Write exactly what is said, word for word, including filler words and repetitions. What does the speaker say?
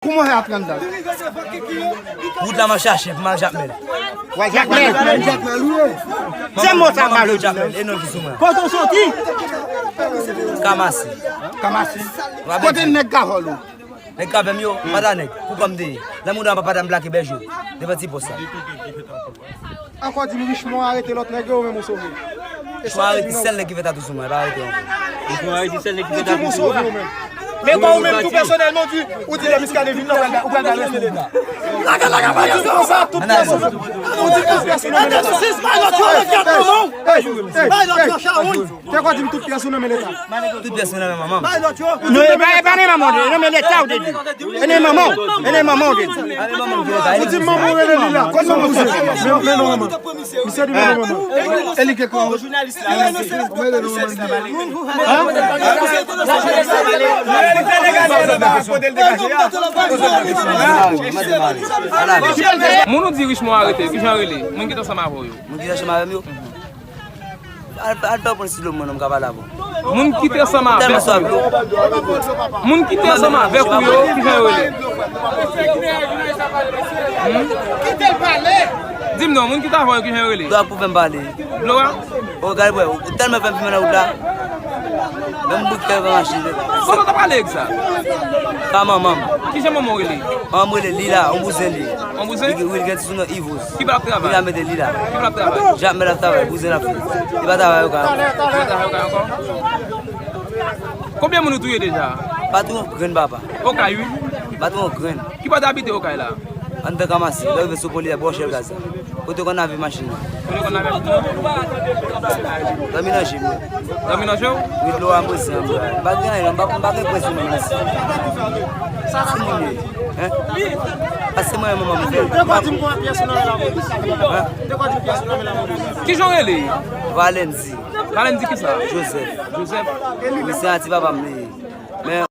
Kouman w ap pran dan? Wout la m ap chache pou m al Jakmèl. W al Jakmèl? Se mo sa m pa jodi. Jakmèl, e non ki sou mwen. Kote w soti? Kamasi. Kamasi. Kote nèg ka vòl ou? Nèg ka vè m yo, pa ta nèg. Pou kòm de. Nan moun an papa dam plake bèj yo. Devan ti pòs sa. Ankò di m Richemond arete lòt nèg yo, ou menm ou sove. Richemond arete sèl nèg ki fè tatou sou mwen, pa arete ankò. Richemond arete sèl nèg ki fè tatou sou mwen. Men kòm ou menm tou pèsonèlman, ou di, ou di lè Muscadin vin la, ou pral, ou pral ba l respè. Laga, laga, ba yo sa, tout pèsonèl. Ou di tout pèsonèl. Bay lòt yo, bay lòt yo, Sharon. Te kwa di m tout pyès ou nan men Leta. Tout pyès ou nan men manman m. Non, e pa, e pa nan manman w, e nan men Leta ou te di. E nan manman w, e nan manman w te di. Ou di manman w rele li la. Kot manman w se? Men, men non, manman. Misye di men non, manman. E li ki ekri anwo. Moun ou di Richemond arete, kijan yo rele? Moun ki te ansanm avè w yo. Moun ki te ansanm avè m yo. Al, al fè w pran silo mwen, non, m ka pale avè w. Moun ki te ansanm avèk ou yo. Moun ki te ansanm avèk ou yo, kijan yo rele? Hmm? Di m non, moun ki t avè w yo, kijan yo rele? Dwa pou fè m pale. Dlo a? O, gade, bwè, ou tèlman fè m fimen nan wout la. Menm bout kè pa mache. Kote w t ap pale ak sa? Pa manman m. Kijan manman w rele? Manman m rele Lila, yon bouzen li. Yon bouzen? Wi, li gen ti sou non Ivos. Ki bò l ap travay? Lila mete Lila. Ki bò l ap travay? Jakmèl ap travay, bouzen l ap fè. Li pa travay Okay ankò. Li pa travay Okay ankò? Konbyen moun ou touye deja? Pa touye yon grenn, papa. Okay, wi. Pa touye yon grenn. Ki bò w t abite Okay la? Anndan Kamasi, lè w rive sou pon li a, bò chèl gaz la. Kote w konn lave machin nan? Kote w konn lave machin nan? Dòmi nan je m. Dòmi nan je w? Wi, dlo a m resi anba. M pa gen anyen, m pa, m pa gen prens moun nan isi. Sa ti moun ye. Hein? Pase mwen manman m fè. Te kwa di m konn pyès ou nan men lapolis. Hein? Te kwa di m pyès ou nan men lapolis. Kijan w rele? Valenzi. Valenzi kisa? Joseph. Joseph. Wi, se a ti papa m li ye. Men